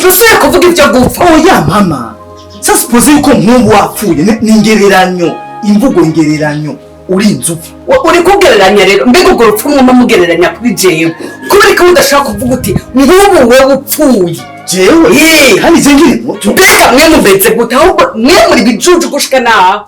Rusubire kuvuga ibyo gupfa. Oya mama, ça suppose yuko nk'ubu wapfuye ni ingereranyo, imvugo ngereranyo, uri inzupfu. Uri kugereranya rero, mbega urwo rupfu mwuma mugereranya kuri jewe, kubera ko udashaka kuvuga uti nk'ubu wewe upfuye? Jewe? Eh. Kandi je nkiri muto. Mbega mwe mumeze gute? Ahubwo mwe muri bijuju gushika naho.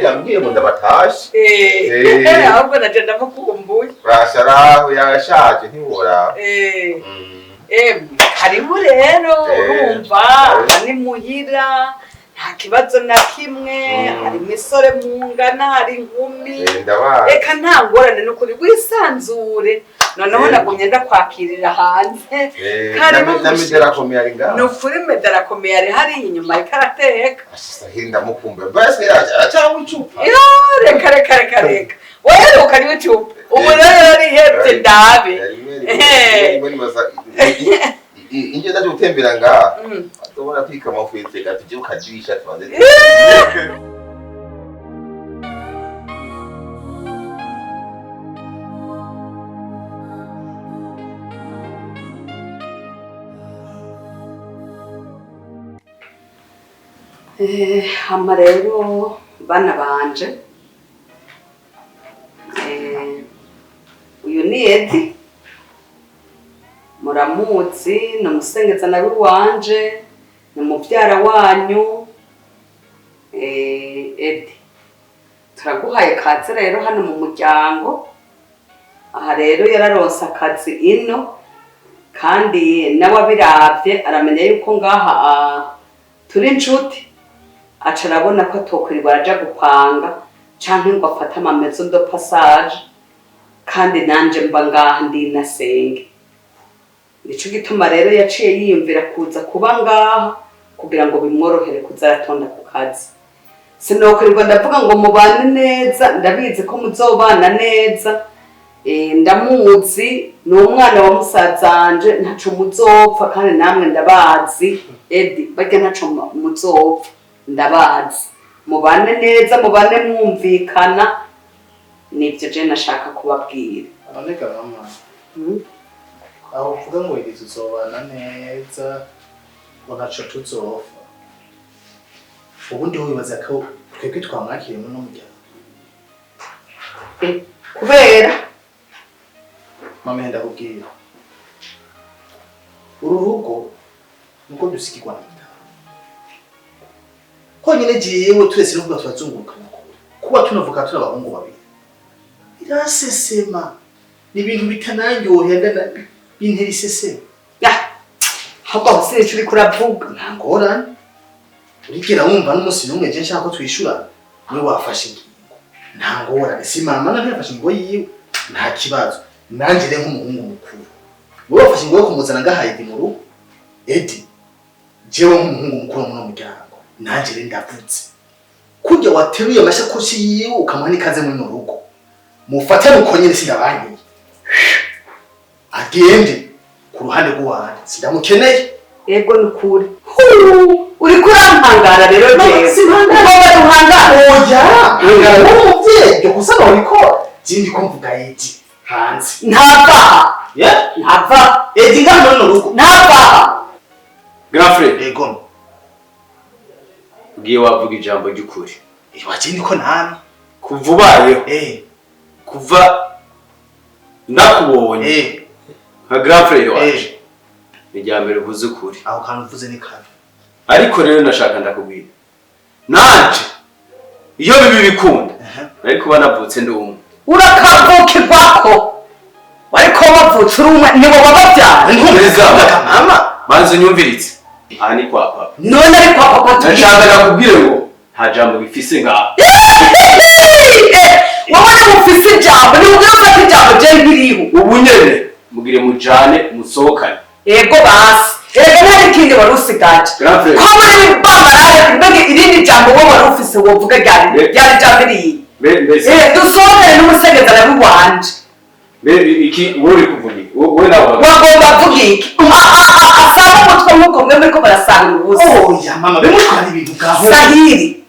Yambwiye ngo ndabatashe. Eh. Ahubwo naje ndamukumbuye. Urasharaho yashaje ntiworaba. Karibu rero. Eh. Urumva ni muhira, nta kibazo na kimwe. Hari imisore mungana, hari inkumi. Ndabazi. Reka, nta ngorane, n'ukuri wisanzure. Noneho nagumye ndakwakirira hanze. Karibu. Na miderakomeye ari ngaho. Ni ukuri medarakomeye ari hariya inyuma, ariko arateka. Sahiri ndamukumbuye, basi aracyanywa icupa. Reka reka reka reka, weheruka niwe icupa, ubu rero yarihebye, ndabe. Inje ndaje gutembera ngaha, atobona twika amafuyeteka tujye kukadirisha tubanze. Hama rero bana banje, uyu ni Edi, muramuzi, ni umusengeza nawe wanje, ni mubyara wanyu. Edi, turaguhaye kaze rero hano mu muryango. Aha rero yararonse akazi ino, kandi nawe abiravye aramenya yuko ngaha turi inshuti, aca arabona ko atokwirirwa araja gupanga canke ngo afate ama maison de passage, kandi nanje mba ngaha ndi nasenge. Nico gituma rero yaciye yiyumvira kuza kuba ngaha kugira ngo bimworohere kuza aratonda ku kazi. Sinokwirirwa ndavuga ngo mubane neza, ndabizi ko muzobana neza. Ndamuzi, ni umwana wa musazanje, ntaco muzopfa, kandi namwe ndabazi. Edi, barya ntaco muzopfa, ndabazi. Mubane neza, mubane mwumvikana, nivyo je nashaka kubabwira. Aboneka mama, aho uvuga ngo iri tuzobana neza, ngo ntaco tuzopfa, ubundi wibaza ko twebwe twamwakiriye muri uno muryango? Kubera? Mama, ndakubwira, uru rugo nuko dusikirwa na mutaha konyine. Jewe twese nuvuga turazungurukana kure, kuba tunavuka turi abahungu babiri birasesema, ni ibintu bitananyohera, bintera iseseme. Ahubwo aho sinico uriko uravuga. Nta ngorane, urigera wumva n'umunsi n'umwe je nshaka ko twishurana. Niwe wafashe ingingo, nta ngorane. Si mama na ntiyafashe ingingo yiwe, nta kibazo. Nanje rero nk'umuhungu mukuru, wowe wafashe ingingo yo kumuzana ngaha Edi mu rugo. Edi, jewe nk'umuhungu mukuru muri uno muryango, nanje rero ndavutse kurya wateruye amashakoshi yiwe ukamuha n'ikaze muri runo rugo, mufatane uko nyene. Sindabankiye, agende ku ruhande rw'uwanje, sindamukeneye. Ego, ni ukuri uriko urampangara rero jewe. Simpangara. Ugomba ruhangara. Oya, hangara wowe umuvyeyi, iryo kosa nobikora. Je ndiko mvuga Edi hanze. Ntava. Yeah? Ntava. Edi. Ntavaha. Grand frère, Yego. ugiye wavuga ijambo ry'ukuri. Iwaje niko nami. Kuva ubayeho, kuva ndakubonye nka grand frère waje, ni irya mbere uvuze ukuri. Aho kantu uvuze ni kabi. Ariko rero nashaka ndakubwira, nanje iyo bibi bikunda nari kuba navutse ndi umwe. Urakavukirwako wariko wavutse uri umwe, niwe wababyara. Ntumviriza. Mama. Banza unyumvirize, aha ni kwa papa. None ari kwa papa turi. Nashaka ndakubwire ngo nta jambo bifise ngaha. Wowe niba ufise ijambo, niba ugira ufate ijambo, je nkiriho. Ubu nyene mugire mujane musohokane. Ego basi, erega nta n'ikindi wari usigaje. Grand frère. Ko muri bamarare, mbega irindi jambo wowe wari ufise wovuga ryari? Ryari jambo iriyi? Mbese Dusohokane n'umusegeza nawe wanje. Mbe iki wowe uri kuvuga iki? Wowe nawe wavuga. Wagomba avuga iki? Asanga umutwe nk'uko mwe muriko barasanga ubusa. Oya mama, be mutwara ibintu gaho. Sahiri,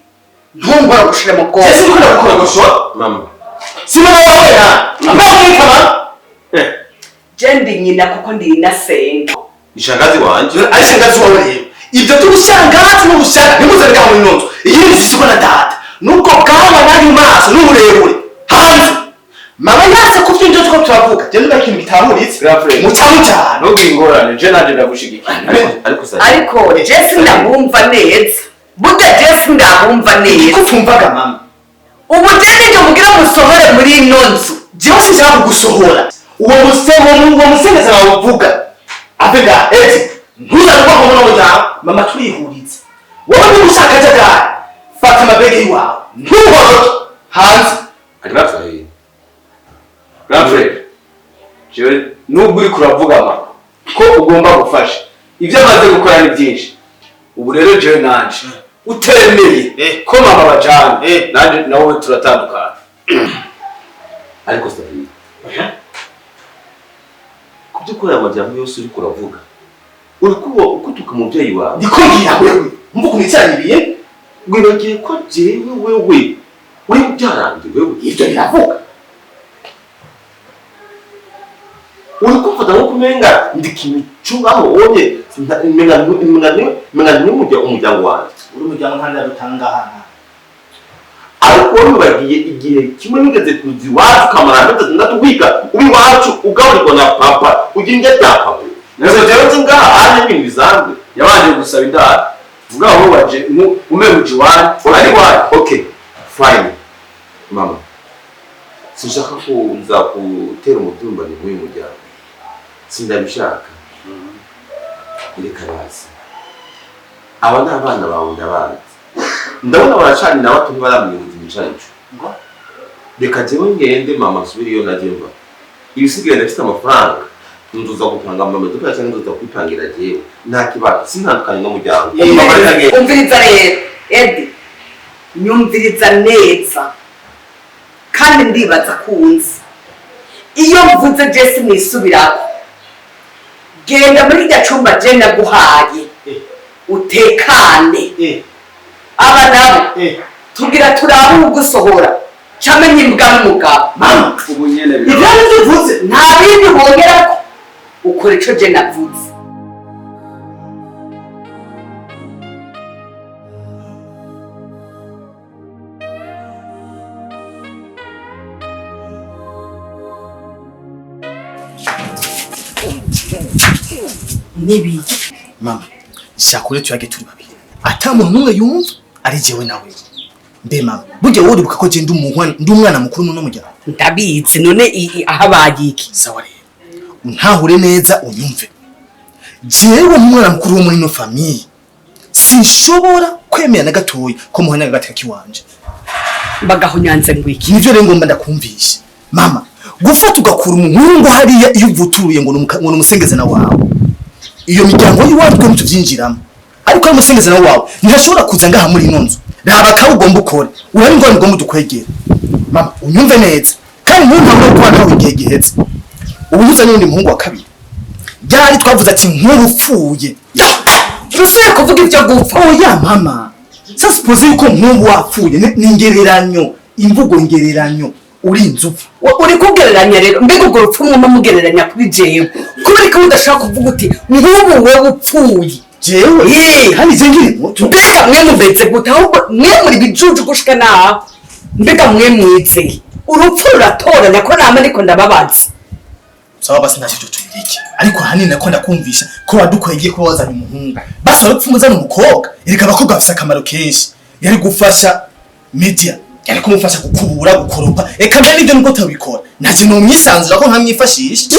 ntungora gushira mu bwonko. Jesi niko ndakukora. Mama. Si mama wawe na. Mama mwita mama. Je ndi nyina kuko ndi inasenga. Ishangazi wanje. Ari shangazi wawe rero. Ibyo by'ubushangazi n'ubushanga ntimuzane ngaho muri ino nzu. Iyi ni inzu isukwa na data. Nubwo bwanwa n'ayo maso n'uburebure. Hanze. Mama yase ku by'injo two turavuga. Je ndumva ikintu gitahuritse. Grand frère. Muca mucana. Ntugire ingorane, je nanje ndagushigikiye. Ariko Sahiri. Ariko je sindabumva neza, burya je sindabumva neza. Ko tumvaga mama. Ubu je nivyo mugira musohore muri ino nzu? Jewe sinshaka kugusohora. Uwo musego, uwo musengeza wawe uvuga. Ave nga, eti, ntuzane ubwoko buno muryango. Mama turihuritse. Wowe niba ushaka akajagari, fata amabege y'iwawe. Ntuhoroke. Hanze. Ariko Sahiri. Grand frère, jewe nubwo uriko uravuga mama ko ugomba gufasha, ibyo amaze gukora ni byinshi. Ubu rero jewe nanje utemeye ko mama bajana, nanje nawe turatandukana. Ariko Sahiri. Ku by'ukuri aya majambo yose uriko uravuga, uri kuba ukutuka umuvyeyi wawe. Ndiko ngira wewe. Mvuga ukuntu ibiye. Wibagiye ko jewe wewe uri mubyaranje wewe. Ivyo biravuga. Uri kumfata nko kumenga ndi ikintu cungaho wonye, menga ni umuryango wanje. Uri umuryango nta ndadutanga hano. Ariko wowe wibagiye igihe kimwe wigeze kuza iwacu ukamara amezi 6 wiga uri iwacu ugaburirwa na papa ugira indya rya papa. Nese jewe nzi ngaha haje ibintu bisanzwe. Yabanje gusaba indaro. Vuga aho waje umebuje iwanyu. Ari iwanyu. Okay, fine. Mama, sinshaka ko nza gutera umudumbani nk'uyu muryango. Sindabishaka. Reka bazi. Aba ni abana bawe ndabazi. Ndabona baracana na bato ntibaramenya ubuzima ico arico. Ngo? Reka jewe ngende mama nsubire iyo naje mva. Ibisigaye ndafite amafaranga. Nduza gupanga mama duka cyangwa nduza kwipangira jewe. Nta kibazo, sintandukanye n'umuryango. Mama reka ngende. Umviriza rero, Edi. Nyumviriza neza. Kandi ndibaza kunzi. Iyo mvuze je sinisubirako. Genda muri irya cumba je naguhaye. Utekane. Aba nabo tugira turabe ugusohora. Camenye imbwa n'umugabo. Mama, Ubu nyene ivyo birabaye. nivyo uvuze. Nta bindi wongerako. Ukora ico je navuze. Nibi. Mama, shakure tuyage turi babiri. Ata muntu n'umwe yumva ari jewe nawe. Mbe mama, burya wowe uribuka ko je ndi umwana mukuru muno muryango. Ndabizi none ahabaye iki? Sawa rero. Untahure neza unyumve. Jewe nk'umwana mukuru wo muri ino famille, sinshobora kwemera na gatoya ko muhanya agateka kiwanje. Bagahonyanze ngo iki? Nivyo rero ngomba ndakumvisha. Mama, gufata ugakura umuhungu hariya iyo uvutuye ngo ngo numusengeze na wawe. Iyo miryango y'iwacu twe ntituvyinjiramo. Ariko ari umusengeze na wawe, ntashobora kuza ngaha muri ino nzu. Raba kawe ugomba ukore. Urari ingorane ugomba udukwegere. Mama, unyumve neza. Kandi ntuntabure kuba ntawe igihe giheze. Ubu ntuzanye n'undi muhungu wa kabiri. Ryari twavuze ati nk'urupfuye. Rusuye kuvuga ivyo gupfa. Oya mama. Sasa suppose yuko nk'ubu wapfuye ni ngereranyo, imvugo ngereranyo. Urinze upfa. Uri kugereranya rero, mbega urwo rupfu mwuma mugereranya kuri jewe, kubera ko udashobora kuvuga uti nk'ubu wowe upfuye? Jewe? Eh. Kandi je nkiri muto. Mbega mwe mumeze gute? Ahubwo mwe muri bijuju gushika naho. Mbega mwe mwizeye urupfu ruratoranya ko nama ariko ndababaza. Sawa basi, ntacyo tubireke, ariko ahanini nako ndakumvisha ko wadukwegeye kuba wazanye umuhungu. Basi warupfu muzana umukobwa. Erega abakobwa bafise akamaro kenshi. Yari gufasha media, yari kumufasha gukubura, gukoropa, eka mbere n'ibyo nubwo utabikora ntacyo nomwisanzura ko nkamwifashisha.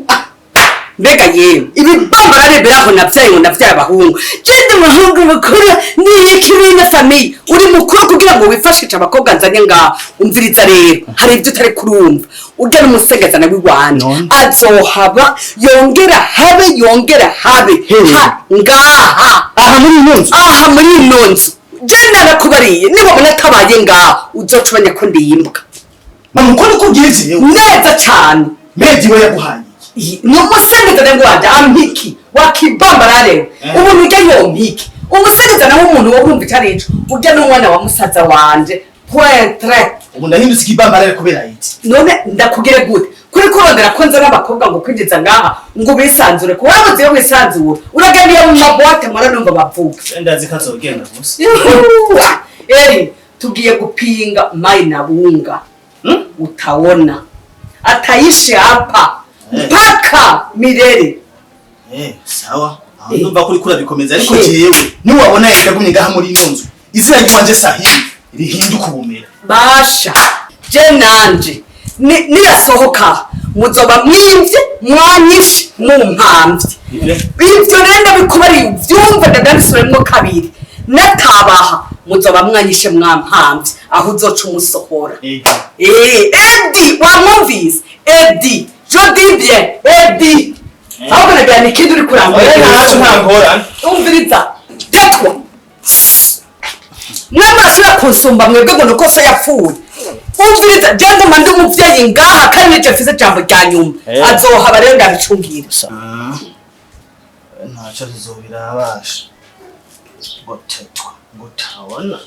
Ah, mbega yewe ibibambara biraho, navyaye ngo navyaye abahungu, jende umuhungu mukuru niyikibina famille. Uri mukuru kugira ngo wifashishe abakobwa nzanye ngaho? Umviriza rero, hari ibyo utari kurumva. Urya n'umusengezana w'iwanje. None? Azohaba yongera habe, yongera habe. Hehe. Ngaha. Aha muri ino nzu? Aha muri ino nzu. Je narakubariye, niwabona atabaye ngaha uzoca umenya ko ndiyimbwa. Mama, uko niko ubwiye jewe? Neza cane. Media we yaguhaye iki? Ni umusengezana wanje ampiki wakibambara rero. Ubuntu urya yompiki umusengezana w'umuntu wo wumva icyo arico. Urya n'umwana wa musaza wanje, point. Ubu ndahindutse ikibambara kubera iki? None ndakugire gute kuri kurondera ko nzana abakobwa ngo kwinjiza ngaha ngo bisanzure? Ko warabuze iyo wisanzura, uragenda mu maboîte mpora numva bavuga. Ndazi ko azogenda gusa. Yuhuwa! Eri tugiye gupinga mai na bunga. Utaona ataishi hapa mpaka milele. Eh, sawa. Aho ndumva ko uriko urabikomeza, ariko jewe niwabona yagumye ngaha muri ino nzu, izina ryanje Sahili rihinduka ubumera. Basha, je nanje niyasohoka muzoba mwimvye, mwanyishe, mumpamvye. Ivyo rero ndabikubariye uvyumve, ndabisubiremwo kabiri: natabaha muzoba mwanyishe, mwampamvye, aho uzoca umusohora. Eh, Edi wamwumvise? Edi, je dis bien Edi. Ahubwo nagira ni ikindi uri kurangura. Oya, ntacyo, nta ngorane. Umviriza, tetwa, mwe murasubira kunsumba mwebwe ngo nuko so yapfuye. Umviriza, je nguma ndi umuvyeyi ngaha kandi nije mfise ijambo rya nyuma. Azohaba rero, ndabicungira. Ntacyo, tuzobirabasha ngo tetwa ngo tabona.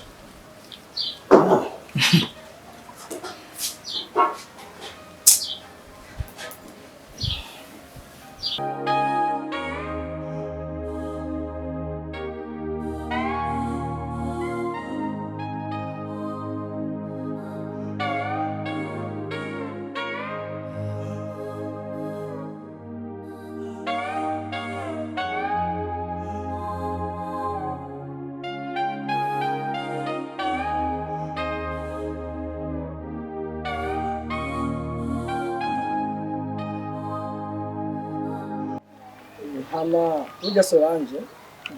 Hama burya Solange,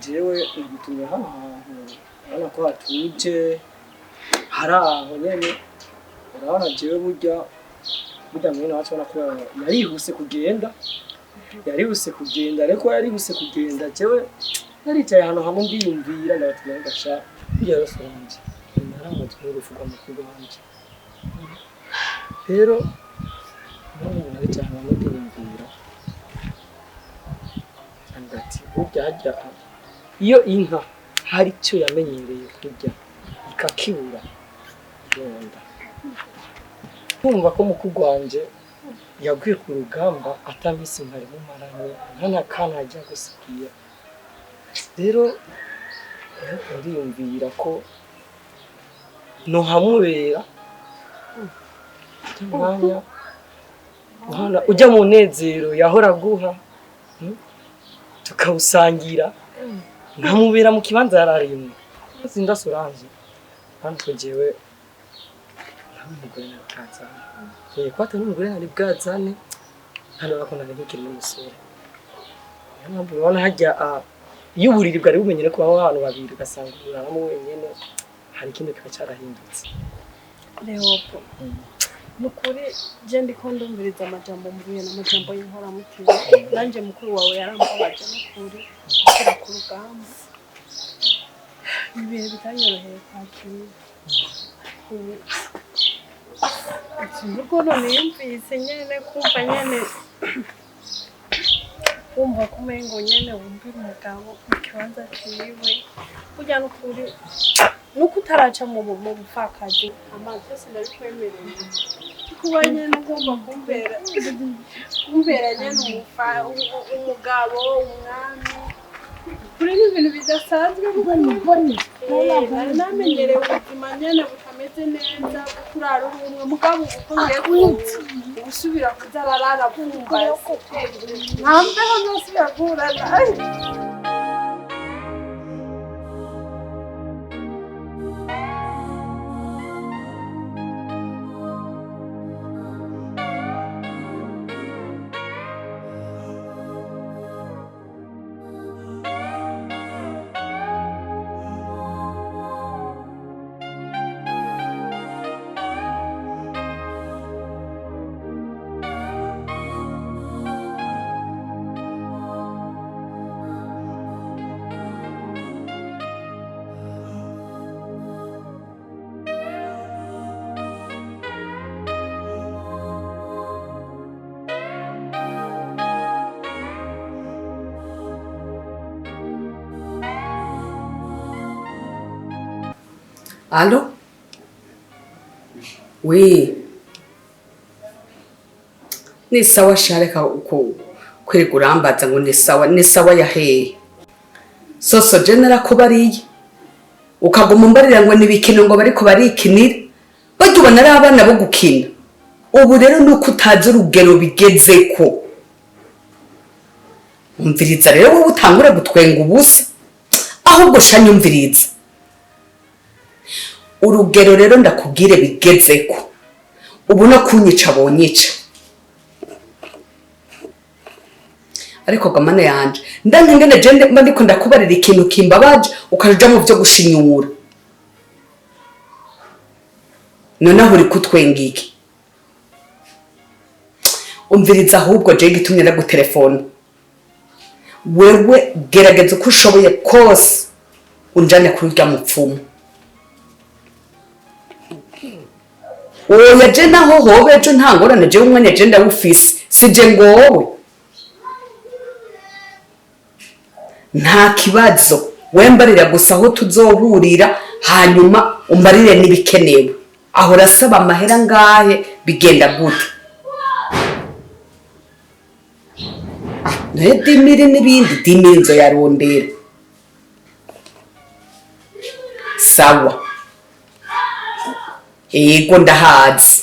jewe nagutumye hano hantu, urabona ko hatuje, hari aho nyene. Urabona jewe burya mwene wacu ubona ko yarihuse kugenda, yarihuse kugenda, ariko yarihuse kugenda. Jewe naricaye ahantu hamwe ndiyumvira, ndabatumira gasha. Burya rero Solange, naramazwe n'urupfu rwa mukuru wanje. Rero n'ubu naricaye ahantu hamwe ndiyumvira, ati burya harya iyo inka hari icyo yamenyereye kurya ikakibura yonda. Kumva ko mukuru wanje yaguye ku rugamba atamisi mwari mumaranye nta kana ajya gusigiye. Rero ndiyumvira ko nohamubera umwanya ujya mu munezero yahora aguha, tukawusangira, nkamubera mu kibanza yararimwe. Sinda Solange, kandi ko jewe nta n'umugore nari bwazane, ko atari n'umugore nari bwazane hano bakundana nkikiri n'umusore. Niyo mpamvu urabona harya iyo uburiri bwari bumenyere kubaho abantu babiri, ugasanga uraramo wenyene, hari ikindi kiba carahindutse. Leopo, nukuri je ndiko ndumviriza amajambo mvuye n'amajambo y'inkoramutima. Nanje mukuru wawe yarambabaje nukuri. Gushyira ku rugamba ibihe bitanyoroheye kwakira. Ubu sinzi ukuntu niyumvise nyene, kumva nyene wumva ko umengo nyene wumvira umugabo mu kibanza ciwe. Burya nukuri Nuko utaraca mu bupfakazi, amazi yose ndabikwemereye. Kuba nyene ugomba kumbera nyene umugabo, umwami, kuri ni ibintu bidasanzwe. Nari namenyereye ubuzima nyene butameze neza, bwo kurara uri umwe, mugabo ubu ko ngiye gusubira kuza ararara bwumbaze, nta mbeho nzosubira guhura nayo. Allô? Oui. Ni sawa shareka uko kwirirwa urambaza ngo ni sawa, ni sawa ya hehe? Soso, je narakubariye, ukaguma umbarira ngo nibikino, ngo bariko barikinira. Burya ubona ari abana bo gukina? Ubu rero nuko utazi urugero bigezeko. Umviriza rero, wowe utangure gutwenga ubusa, ahubwo sha nyumviriza. Urugero rero ndakubwire bigezeko, ubu no kunyica bonyica. Ariko gamana yanje, ndanka ingene je mba ndiko ndakubarira ikintu kimbabaje, ukaja mu vyo gushinyura. Noneho uri kutwenga iki? Umviriza, ahubwo je gitumye ndagutelefona, wewe gerageza uko ushoboye kose unjane kuri urya mupfumu. Oya, je naho hobe ejo nta ngorane, jewe umwanya je ndawufise, sije ngowe, nta kibazo. Wembarira gusa aho tuzohurira, hanyuma umbarire n'ibikenewe, aho urasaba amahera ngahe, bigenda gute, nayo 10 000 n'ibindi, 10 000 nzoyarondera. Sawa, yego, ndahazi.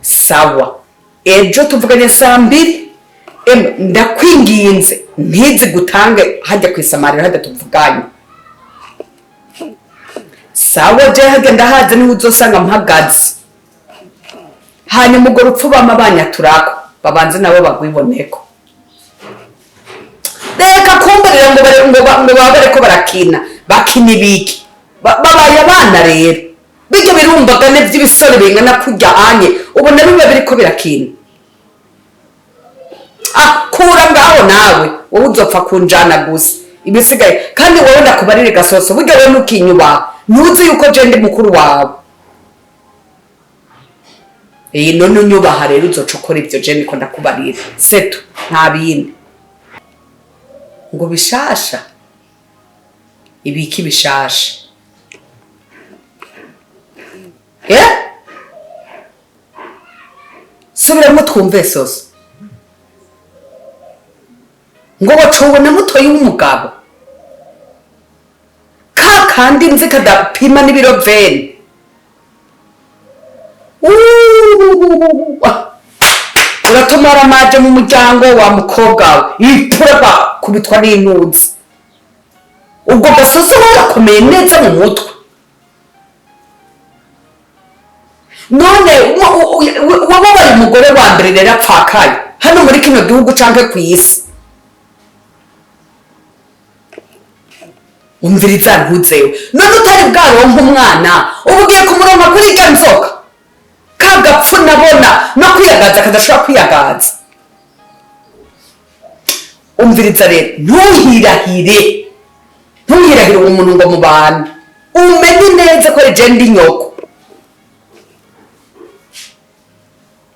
Sawa, ejo tuvuganye saa 2. Emwe, ndakwinginze, ntizi gutange hajya kwisamarira hajya tuvuganye. Sawa, je hajya ndahazi, niho uzosanga mpagaze. Hanyuma urwo rupfu bama banyaturako, babanze nabo bagwiboneko. Reka kumbarira ngo baba bariko barakina. Bakina ibiki? Babaye abana rero? Bijya birumbagane by'ibisore bingana kurya anye, ubona biba biriko birakina? Ah, kura ngaho nawe, wowe uzopfa kunjana gusa, ibisigaye. Kandi wowe ndakubarire gasoso, burya wowe ntukinyubaha, ntuzi yuko je ndi mukuru wawe. Eh, none unyubaha rero, uzoca ukora ibyo je niko ndakubarira setu, nta bindi. Ngo bishasha? Ibiki bishasha? Eh, subiramo twumve soso. Ngo bacowe na mutoyi w'umugabo ka kandi nzi kadapima n'ibiro veni? Uuuuh, uratumara amaje mu muryango wa mukobwa we, ipfura bakubitwa n'intuzi. Ubwo gasoso warakomeye neza mu mutwe. None wababaye umugore wa mbere rero apfakaye hano muri kino gihugu canke kw'isi? Umviriza ntuzewe, none utari bwaronka umwana, ubu ugiye kumuronka kuri irya nzoka ka gapfu nabona no kwiyagaza kadashobora kwiyagaza. Umviriza rero, ntuhirahire, ntuhirahire uwo muntu ngo mubane. Umenye neza ko ari je ndi nyoko.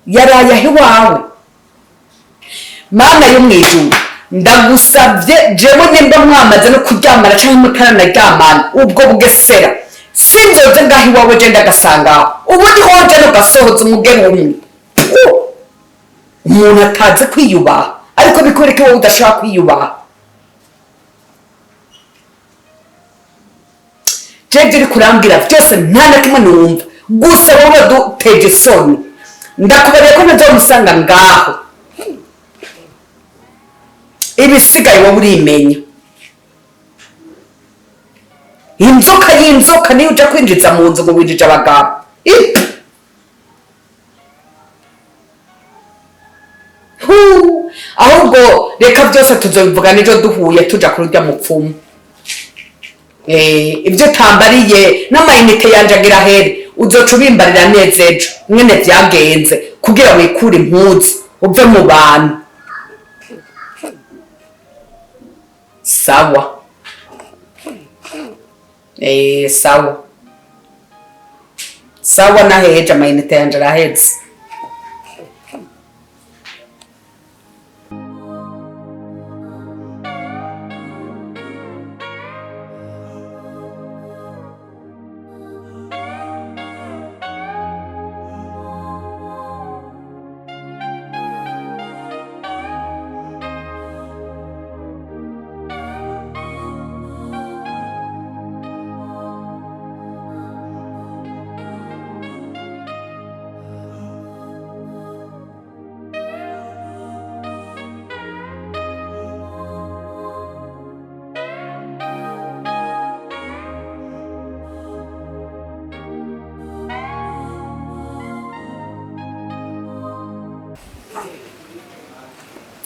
Yaraye aho iwawe? Mana yo mw'ijuru! Ndagusabye jewe, nimba mwamaze no kuryamana cyangwa mutaranaryamana, ubwo bugesera sinzoze ngaho iwawe, je ndagasangaho. Ubundi hoje nugasohoza umugeni umwe. Puh! Umuntu atazi kwiyubaha, ariko bikwereke wowe udashaka kwiyubaha. Jewe uri kurambwira byose, nta na kimwe numva, gusa wowe duteje isoni. Ndakubariye ko ntazomusanga ngaho. Ibisigaye wowe urimenya. Inzoka y'inzoka niyo uja kwinjiza mu nzu ngo winjije abagabo. Ip! Hu! Ahubwo reka byose tuzobivuga n'ejo duhuye, tuja kurya mupfumu. Ibyo tambariye n'amayinite yanje agira here, uzoca ubimbarira neza ejo mwene vyagenze, kugira wikure impuzu uve mu bantu. Sawa, sawa sawa, naheje, amayinite yanje araheze.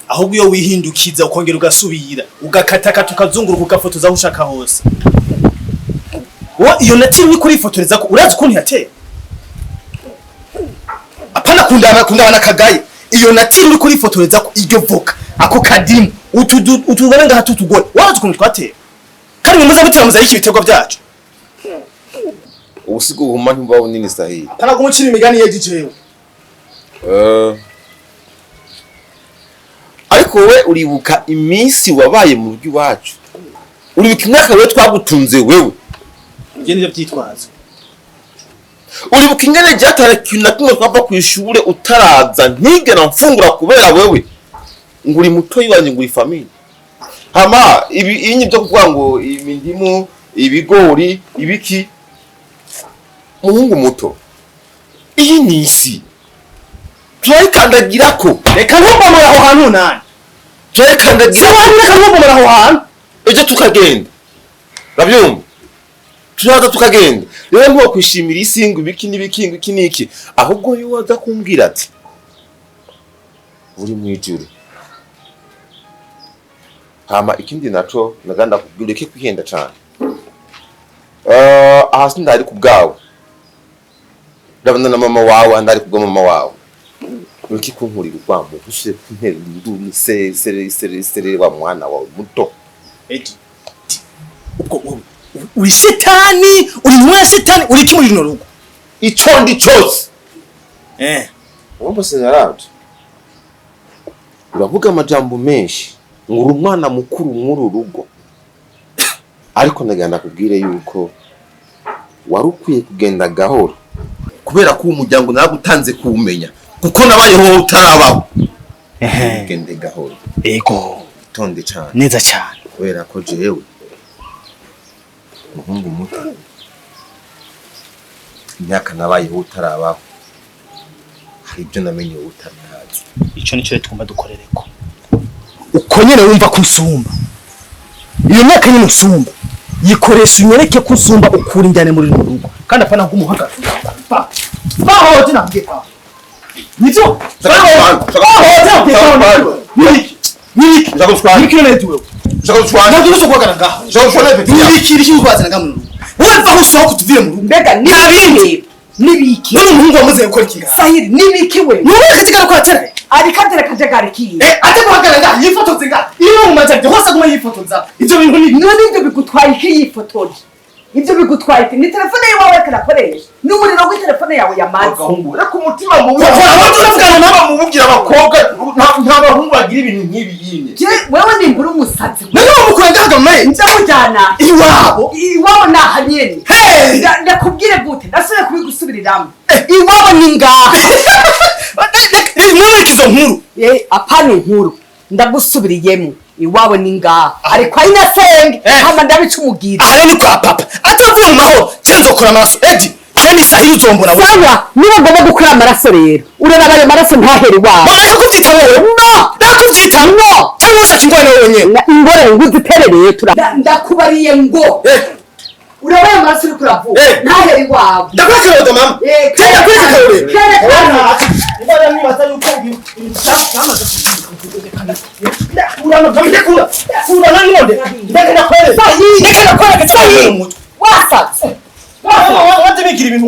Ahubwo iyo wihindukiza ukongera ugasubira ugakatakata ukazunguruka ugafotoza aho ushaka hose, wo iyo natiri uriko urifotoreza ko urazi ukuntu yateye? Apana kundana kundana kagaye. Iyo natiri uriko urifotoreza ko, iryo voka, ako kadimu utubona ngaha tutugore, warazi ukuntu twateye? Kandi muze mutera muzayiki ibiterwa byacu. Ubusigo buhuma ntibuba bunini sahiye. Apana kumucira imigani yejijewe. Ariko wowe uribuka iminsi wabaye mu rugo iwacu, uribuka imyaka wewe twagutunze wewe? Ibyo nivyo vyitwazo. Uribuka ingene ryatara ikintu na kimwe twava kw'ishure utaraza, ntigera mfungura kubera wewe, ngo uri mutoyi wanje, ngo uri famille? Hama ibi inyi byo kuvuga ngo imindimu, ibigori, ibiki, muhungu muto, iyi ni isi turayikandagirako. Reka ntubomore aho hantu nani. Turayikandagirako. Reka ntubomore aho hantu. Ejo tukagenda, urabyumva, turaza tukagenda. Rero ntuba kwishimira isi ngo ibiki n'ibiki, ngo iki n'iki. Ahubwo iyo waza kumbwira ati uri mu ijuru. Hama ikindi naco naganda kubwira, ureke kwihenda cane. Aha sindari ku bwawe, ndabona na mama wawe, ndari ku bwa mama wawe. Ureke kunkurira urwamo, ntusubire kuntera induru, sere sere sere sere wa mwana wawe muto. Edi, ubwo wowe uri shetani, uri mwana shetani, uri iki muri runo rugo? Ico ndi cose. Urumva sinarabye. Uravuga amajambo menshi ngo uri umwana mukuru mw'uru rugo, ariko ndagira ndakubwire yuko wari ukwiye kugenda gahoro, kubera ko uwo muryango naragutanze kuwumenya, kuko nabayeho wowe utarabaho. Ugende gahoro. Ego. Itonde cane. Neza cane. Kubera ko jewe muhungu muto, imyaka nabayeho utarabaho, hari ibyo namenye wowe utarazi. Ico nico rero tugomba dukorereko. Uko nyene wumva ko usumba, iyo myaka nyene usumba yikoresha, unyereke ko usumba, ukura injyane muri runo rugo. Kandi apana kumuhagarara. Baho tinambwiye pa. Nivyo? Baho tinambwiye pa. Nibiki? Nibiki? Nibiki none tuwe? Ntabwo uzo guhagarara ngaha. Nibiki iri kwazana ngaha mu rugo? Wowe va aho usohoka utuvire mu rugo. Mbega nibiki? Nibiki? None umuhungu wamuze gukora iki ngaha? Sahiri, nibiki we? Nubu akajagari ko atera. Ariko atera akajagari kiwe. Ate guhagarara ngaha yifotoze ngaha. Iyo mu majyaruguru hose aguma yifotoza. Ivyo bintu ni none ibyo bigutwaye iki yifotoje? Ibyo bigutwaye iki? Ni telefone yawe ariko arakoresha. N'umuriro w'itelefone yawe yamaze. Agahungu, reka umutima mubi. Bakora aho turavugana nabo mubwira abakobwa, nta bahungu bagira ibintu nk'ibi yinye. Wewe nimbura umusazi. None wamukura ngaha mama? Nzamujyana iwabo. Iwabo naha nyene. Hey! Ndakubwire gute? Ndasubiye kubigusubiriramo, iwabo ni ngaha. Ntureke izo nkuru. Apana inkuru, ndagusubiriyemo, iwabo ni ngaha, ariko ari nasenge hama ndabica umugira. Aha rero ni kwa papa, atavuye mu mahoro je nzokora amaraso. Edi, je ni sahi uzombona wewe. Sawa, niba ngomba gukora amaraso rero, uraraba ayo maraso ntahere iwawe. Mama, reka kubyita wowe. No. Reka kubyita. No. Cyangwa ushaka ingorane wenyine. Ingorane ngo uzitere rero, ndakubariye ngo uraba ayo maraso uriko uravuga ntahere iwawe. Ndakwereka akarorero, mama. Je ndakwereka akarorero. Kerekana. Sahi. Wasatse. Waze bigira ibintu.